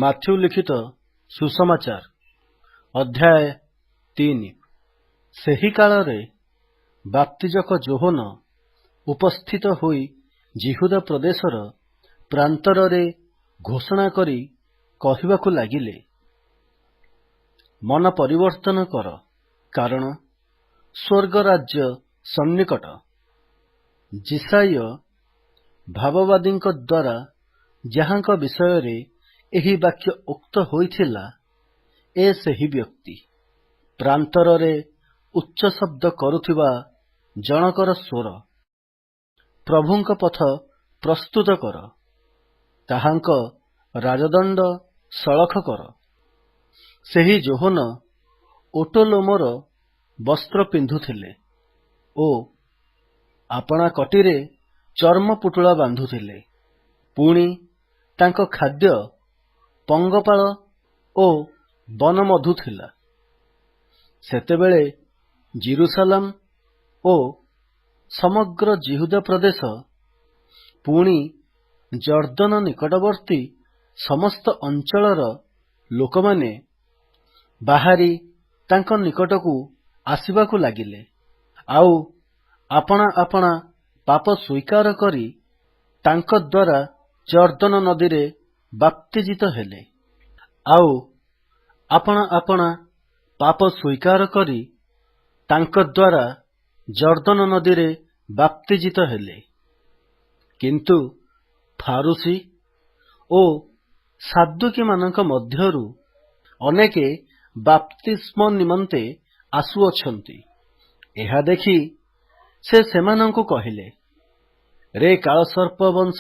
Matthew ଲିଖିତ ସୁସମାଚାର, ଅଧ୍ୟାୟ 3। ସେହି କାଳରେ ବାପ୍ତିଜକ ଯୋହନ ଉପସ୍ଥିତ ହୋଇ ଯିହୁଦା ପ୍ରଦେଶର ପ୍ରାନ୍ତରରେ ଘୋଷଣା କରି କହିବାକୁ ଲାଗିଲେ, ମନ ପରିବର୍ତ୍ତନ କର, କାରଣ ସ୍ୱର୍ଗ ରାଜ୍ୟ ସନ୍ନିକଟ। ଯିଶାଇୟ ଭାବବାଦୀଙ୍କ ଦ୍ୱାରା ଯାହାଙ୍କ ବିଷୟରେ ଏହି ବାକ୍ୟ ଉକ୍ତ ହୋଇଥିଲା, ଏ ସେହି ବ୍ୟକ୍ତି। ପ୍ରାନ୍ତରରେ ଉଚ୍ଚ ଶବ୍ଦ କରୁଥିବା ଜଣକର ସ୍ୱର, ପ୍ରଭୁଙ୍କ ପଥ ପ୍ରସ୍ତୁତ କର, ତାହାଙ୍କ ରାଜଦଣ୍ଡ ସଳଖ କର। ସେହି ଯୋହନ ଓଟ ଲୋମର ବସ୍ତ୍ର ପିନ୍ଧୁଥିଲେ ଓ ଆପଣା କଟିରେ ଚର୍ମ ପୁଟୁଳା ବାନ୍ଧୁଥିଲେ। ପୁଣି ତାଙ୍କ ଖାଦ୍ୟ ପଙ୍ଗପାଳ ଓ ବନମଧୁ ଥିଲା। ସେତେବେଳେ ଯିରୂଶାଲମ ଓ ସମଗ୍ର ଯିହୁଦା ପ୍ରଦେଶ, ପୁଣି ଯର୍ଦ୍ଦନ ନିକଟବର୍ତ୍ତୀ ସମସ୍ତ ଅଞ୍ଚଳର ଲୋକମାନେ ବାହାରି ତାଙ୍କ ନିକଟକୁ ଆସିବାକୁ ଲାଗିଲେ, ଆଉ ଆପଣା ଆପଣା ପାପ ସ୍ୱୀକାର କରି ତାଙ୍କ ଦ୍ୱାରା ଯର୍ଦ୍ଦନ ନଦୀରେ ବାପ୍ତିଜିତ ହେଲେ। ଆଉ ଆପଣା ଆପଣା ପାପ ସ୍ୱୀକାର କରି ତାଙ୍କ ଦ୍ୱାରା ଯର୍ଦ୍ଦନ ନଦୀରେ ବାପ୍ତିଜିତ ହେଲେ। କିନ୍ତୁ ଫାରୂଶୀ ଓ ସାଦ୍ଦୂକୀମାନଙ୍କ ମଧ୍ୟରୁ ଅନେକେ ବାପ୍ତିସ୍ମ ନିମନ୍ତେ ଆସୁଅଛନ୍ତି। ଏହା ଦେଖି ସେ ସେମାନଙ୍କୁ କହିଲେ, ରେ କାଳସର୍ପ ବଂଶ,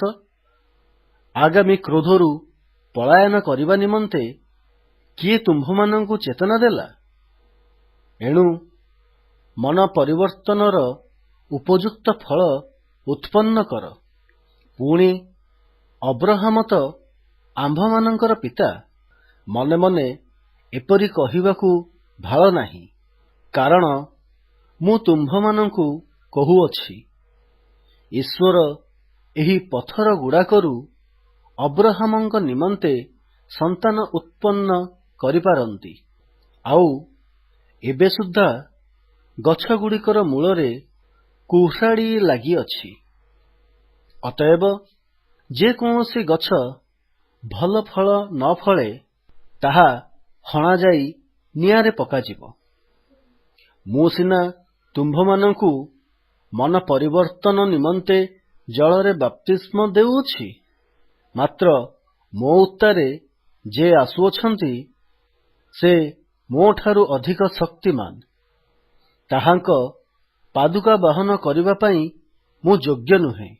ଆଗାମୀ କ୍ରୋଧରୁ ପଳାୟନ କରିବା ନିମନ୍ତେ କିଏ ତୁମ୍ଭମାନଙ୍କୁ ଚେତନା ଦେଲା? ଏଣୁ ମନ ପରିବର୍ତ୍ତନର ଉପଯୁକ୍ତ ଫଳ ଉତ୍ପନ୍ନ କର। ପୁଣି, ଅବ୍ରହାମ ତ ଆମ୍ଭମାନଙ୍କର ପିତା, ମନେ ମନେ ଏପରି କହିବାକୁ ଭାଳ ନାହିଁ, କାରଣ ମୁଁ ତୁମ୍ଭମାନଙ୍କୁ କହୁଅଛି, ଈଶ୍ୱର ଏହି ପଥର ଗୁଡ଼ାକରୁ ଅବ୍ରହାମଙ୍କ ନିମନ୍ତେ ସନ୍ତାନ ଉତ୍ପନ୍ନ କରିପାରନ୍ତି। ଆଉ ଏବେ ସୁଦ୍ଧା ଗଛଗୁଡ଼ିକର ମୂଳରେ କୁହାଡ଼ି ଲାଗିଅଛି। ଅତଏବ ଯେ କୌଣସି ଗଛ ଭଲ ଫଳ ନ ଫଳେ, ତାହା ହଣାଯାଇ ନିଆଁରେ ପକାଯିବ। ମୁଁ ସିନା ତୁମ୍ଭମାନଙ୍କୁ ମନ ପରିବର୍ତ୍ତନ ନିମନ୍ତେ ଜଳରେ ବାପ୍ତିସ୍ମ ଦେଉଅଛି, ମାତ୍ର ମୋ ଉତ୍ତାରେ ଯେ ଆସୁଅଛନ୍ତି, ସେ ମୋଠାରୁ ଅଧିକ ଶକ୍ତିମାନ। ତାହାଙ୍କ ପାଦୁକା ବହନ କରିବା ପାଇଁ ମୁଁ ଯୋଗ୍ୟ ନୁହେଁ।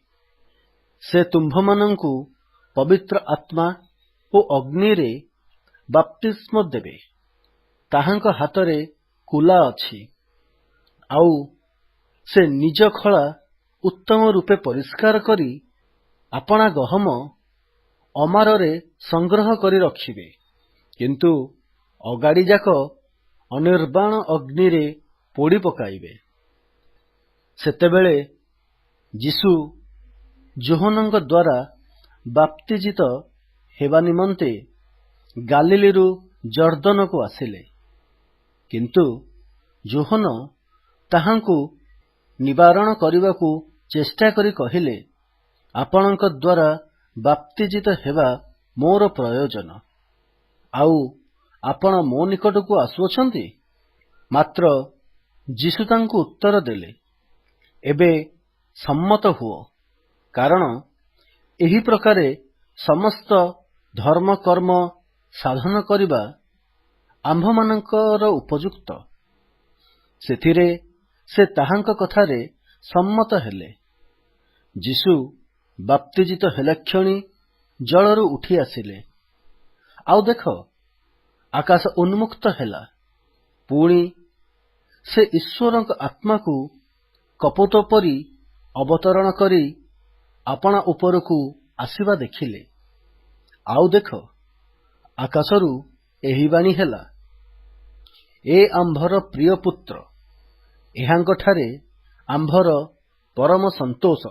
ସେ ତୁମ୍ଭମାନଙ୍କୁ ପବିତ୍ର ଆତ୍ମା ଓ ଅଗ୍ନିରେ ବାପ୍ତିସ୍ମ ଦେବେ। ତାହାଙ୍କ ହାତରେ କୁଲା ଅଛି, ଆଉ ସେ ନିଜ ଖଳା ଉତ୍ତମ ରୂପେ ପରିଷ୍କାର କରି ଆପଣା ଗହମ ଅମାରରେ ସଂଗ୍ରହ କରି ରଖିବେ, କିନ୍ତୁ ଅଗାଡ଼ିଯାକ ଅନିର୍ବାଣ ଅଗ୍ନିରେ ପୋଡ଼ି ପକାଇବେ। ସେତେବେଳେ ଯୀଶୁ ଯୋହନଙ୍କ ଦ୍ୱାରା ବାପ୍ତିଜିତ ହେବା ନିମନ୍ତେ ଗାଲିଲୀରୁ ଯର୍ଦ୍ଦନକୁ ଆସିଲେ। କିନ୍ତୁ ଯୋହନ ତାହାଙ୍କୁ ନିବାରଣ କରିବାକୁ ଚେଷ୍ଟା କରି କହିଲେ, ଆପଣଙ୍କ ଦ୍ୱାରା ବାପ୍ତିଜିତ ହେବା ମୋର ପ୍ରୟୋଜନ, ଆଉ ଆପଣ ମୋ ନିକଟକୁ ଆସୁଅଛନ୍ତି? ମାତ୍ର ଯୀଶୁ ତାଙ୍କୁ ଉତ୍ତର ଦେଲେ, ଏବେ ସମ୍ମତ ହୁଅ, କାରଣ ଏହି ପ୍ରକାରେ ସମସ୍ତ ଧର୍ମକର୍ମ ସାଧନ କରିବା ଆମ୍ଭମାନଙ୍କର ଉପଯୁକ୍ତ। ସେଥିରେ ସେ ତାହାଙ୍କ କଥାରେ ସମ୍ମତ ହେଲେ। ଯୀଶୁ ବାପ୍ତିଜିତ ହେଲାକ୍ଷଣି ଜଳରୁ ଉଠି ଆସିଲେ, ଆଉ ଦେଖ, ଆକାଶ ଉନ୍ମୁକ୍ତ ହେଲା, ପୁଣି ସେ ଈଶ୍ୱରଙ୍କ ଆତ୍ମାକୁ କପୋତ ପରି ଅବତରଣ କରି ଆପଣା ଉପରକୁ ଆସିବା ଦେଖିଲେ। ଆଉ ଦେଖ, ଆକାଶରୁ ଏହି ବାଣୀ ହେଲା, ଏ ଆମ୍ଭର ପ୍ରିୟ ପୁତ୍ର, ଏହାଙ୍କଠାରେ ଆମ୍ଭର ପରମ ସନ୍ତୋଷ।